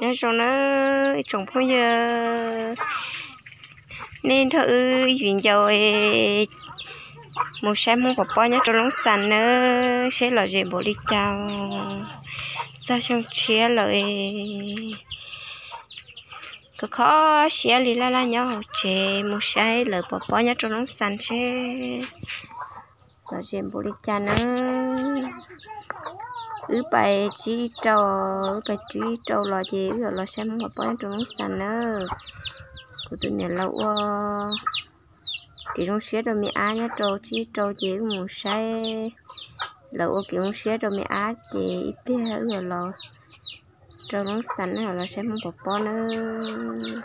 Nyob zoo nawb ib tsoom phooj ywg, nej nrog wb viv ncaus mus saib Hmoob pov pob nyob rau Loob Xas nawb, seb lom zem npaum li cas. Txog xyoo tshiab lawm, kho kho siab li laj laj nyob hauv tsev mus saib lawv pov pob nyob rau Loob Xas seb lom zem npaum li cas nawb. Wb pais tsib rau, wb pais tsib rau los ces wb yuav los saib Hmoob pov pob nyob rau Loob Xas nawb. Kuv tus niam laus ua kev zoo siab rau me ab nyob rau tsib rau ces wb mus saib, lawv ua kev zoo siab rau me ab ces ib pliag wb yuav los rau Loob Xas los saib Hmoob pov pob nawb.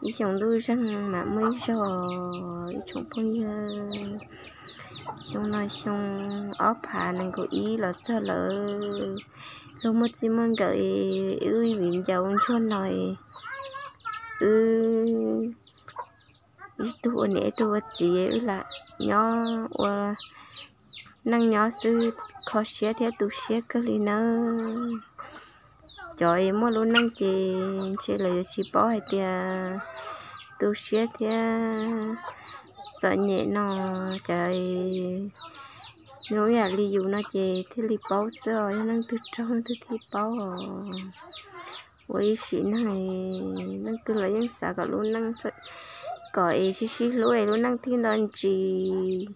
Ib xyoo ntuj zeeg mam muaj ib zaug ib tsoom phooj ywg. Xyoo no xyoo ob phav nees nkaum ib los txog lawm, luag muaj txij muaj nkawm, wb viv ncaus ntsuag no, wb ib tug ua niam ib tug ua txiv, wb lam nyob ua neej nyob xwb kho siab thiab tu siab kawg li nawb. Cov muaj lub neej ces ntshe lawv yuav tsis paub hais tias tu siab thiab txom nyem no. Cov zoo ib yam li yus no ces thiaj li paub xwb os, yog leej twg raug leej twg thiaj paub os. Ua ib sim neej, leej twg los yeej xav kom lub neej, kom es sib sib hlub es lub neej thiaj nto ntsis,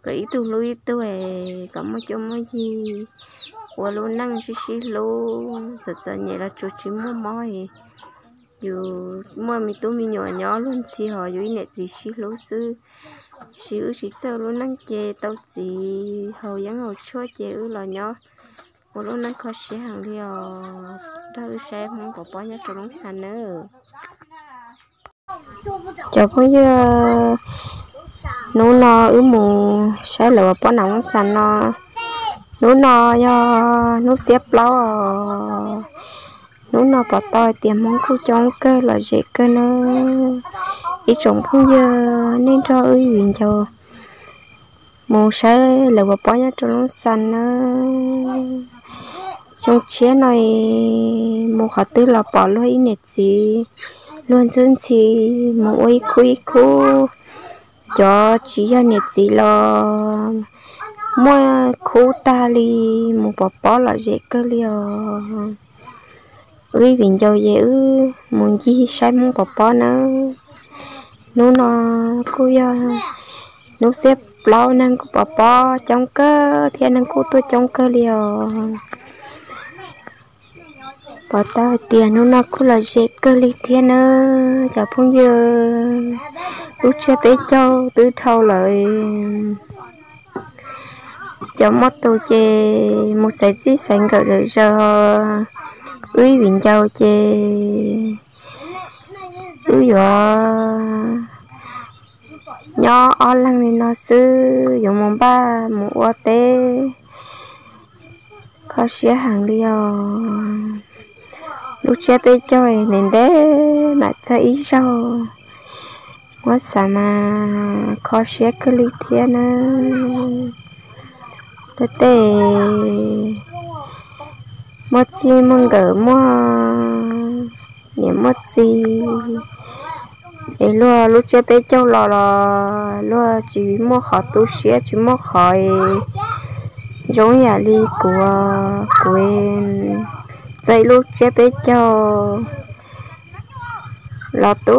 kom ib tug hlub ib tug es kom muaj cuab muaj yig, ua lub neej sib sib hlub, txom txom nyem los tsuas tsis muaj mob. Yus muaj me tub me nyuam nyob luag ntxhi hos yus ib niam txiv sib hlub xwb. Sis wb tsis txawj lub neej ces tau txiv haus yeeb haus tshuaj ces wb los nyob ua lub neej kho siab heev li os. Nrog wb saib Hmoob pov pob nyob rau Loob Xas nawb. Cov phooj ywg, hnub no wb mus saib lawv pov pob nram Loob Xas no. Hnub no yog hnub xiab plaub os. Hnub no pom tau hais tias Hmoob kuj coob kawg lom zem kawg nawb. Ib tsoom phooj ywg, nej nrog wb viv ncaus mus saib lawv pov pob nyob rau Loob Xas nawb. Xyoo tshiab no mus qhov twg los pom luag ib niam txiv, luag ntxhwb ntxhi mus ua ib khub ib khub. Cov tsis yog niam txiv los muaj khub tag li, mus pov pob lom zem kawg li os. Wb viv ncaus ces wb mus ncig saib Hmoob pov pob nawb. Hnub no kuj yog hnub xiab plaub, neeg kuj pov pob coob kawg thiab neeg kuj tuaj coob kawg li os. Pom tau hais tias hnub no kuj lom zem kawg li thiab nawb cov phooj ywg. Lub tsiab peb caug twb dhau lawm. Cov muaj tus ces mus xaiv txij xaiv nkawm zawm zaws, wb ib viv ncaus ces wb yuav nyob ob leeg li no xwb, yuav mus npaj mus ua teb, kho siab heev li os. Lub tsiab peb caug ntev ntev mam txog ib zaug, muab xav mas kho siab kawg li thiab nawb. Luag tej muaj txij muaj nkawm, muaj niam muaj txiv, es luag lub tsiab peb caug los los luag tsis muaj qhov tu siab, tsis muaj qhov zoo yam li kuv, kuv txog ib lub tsiab peb caug los tu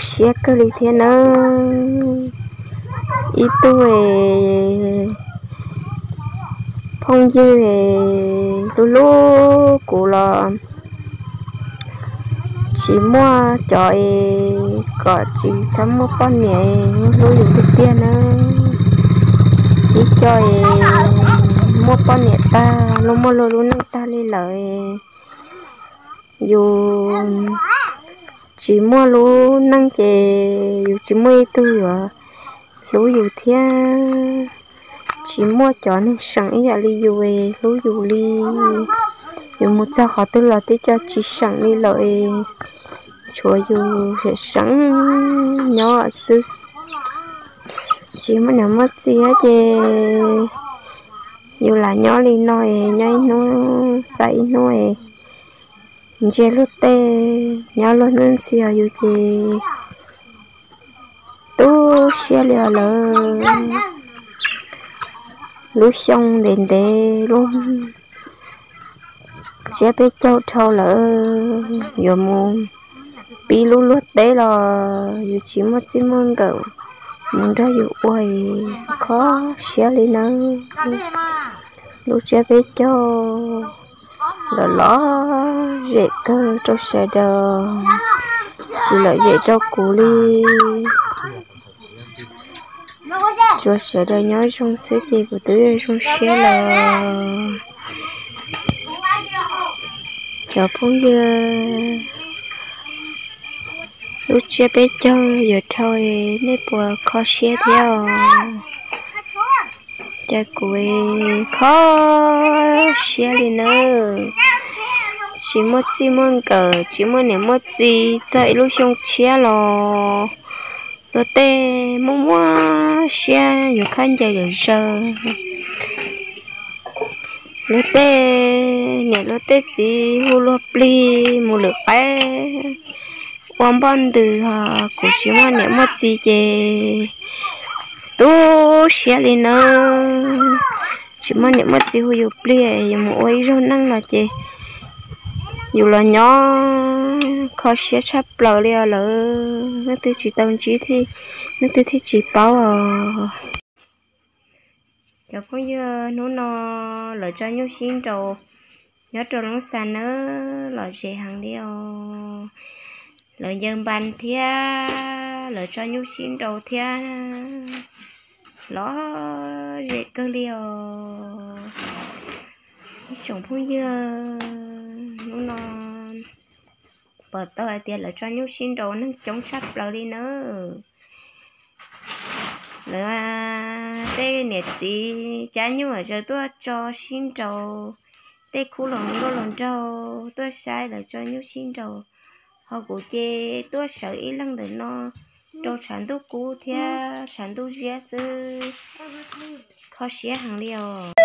siab kawg li thiab nawb. Ib tug phooj ywg hlub hlub kuv los tsis muaj cov es kom tsis txhob muaj poj niam hlub yus tiag tiag nawb. Ib co es muaj poj niam tag, luag muaj luag lub neej tag li lawm, yus tsis muaj lub neej ces yus tsis muaj ib tug yuav hlub yus thiab. Tsis muaj cov neeg seem ib yam li yus hlub yus li. Yus mus txog qhov twg los twb coj tsis seem li lawm, tshuav yus seem seem nyob xwb. Tsis muaj niam muaj txiv ces yus lam nyob li no es nyob ib hnub xav ib hnub es Ntsia luag tej nyob luag ntxhi os yus ces tu siab li os lawm. Lub xyoo ntev ntev lub tsiab peb caug dhau lawm, yuav mus pib lub luag teb los yus tsis muaj txij muaj nkawm mus nrog yus ua, kho siab li nawb. Lub tsiab peb caug los lom zem kawg rau sawv daws, tsis lom zem rau kuv li. Tsuas sawv daws nyob zoo xwb ces kuv twb zoo siab lawm. Cov phooj ywg, lub tsiab peb caug yuav dhau, nej puas kho siab thiab os? Cas kuv kho siab li nawb, tsis muaj txij muaj nkawm, tsis muaj niam muaj txiv txog ib lub xyoo tshiab los luag tej muaj muaj siab yuav khaub ncaws yuav zaws. Luag tej niam luag tej txiv hu luag plig mus lwm qaib ua npoj ntws, ho kuv tsis muaj niam muaj txiv ces tu siab li nawb. Tsis muaj niam muaj txiv hu yus plig yuav mus ua ib zaug neej los ces yus los nyob kho siab tshaj plaws li os lawm. Leej twg tsis tau ntsib thiaj, leej twg thiaj tsis paub os. Cov phooj ywg, hnub no lawv tso nyuj sib nraus nyob rau Loob Xas nawb, lom zem heev li os. Lawv ncaws npas thiab lawv tso nyuj sib nraus thiab, lom zem kawg li os. Ib tsoom phooj ywg, hnub no pom tau hais tias lawv tso nyuj sib nraus neeg coob tshaj plaws li nawb. Lawv tej niam txiv cab nyuj zaws tuaj tso sib nraus, tej khub los nkauj los nraug tuaj saib lawv tso nyuj sib nraus. Ho kuv ces tuaj sawv ib leeg ntawm no rau tshav ntuj kub thiab tshav ntuj ziab xwb, kho siab heev li os.